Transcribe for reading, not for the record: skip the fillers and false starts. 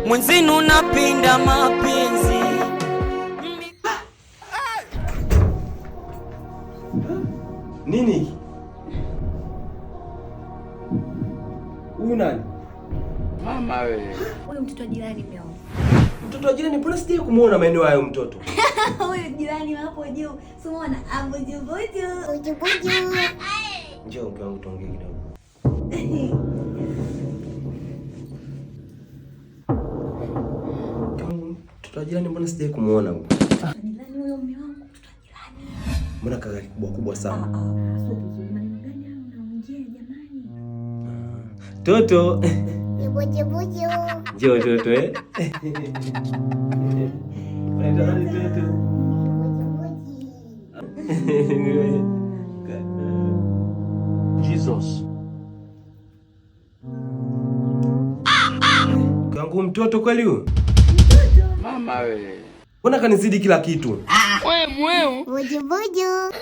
Mwenzinu napenda mapenzi. Nini? Huyu nani? Mama we. Huyu mtoto wa jirani mume wangu. Mtoto wa jirani, mbona sijai kumuona maeneo hayo mtoto? Huyu jirani hapo juu. Si umeona? Abuju buju. Buju buju. Njoo mke wangu tuongee kidogo. Mke wangu, mtoto wa jirani mbona sijai kumuona huyu? Jirani huyo mume wangu, mtoto wa jirani. Mbona kaka kubwa kubwa sana? Ah, sio vizuri. Maneno gani hayo unaongea jamani? Toto. Buju buju. Njoo toto eh. Unaitwa nani toto? Buju buju. Jesus. Mke wangu mtoto kweli huyu? Mama we. Mbona kanizidi kila kitu? We mweu. Buju buju.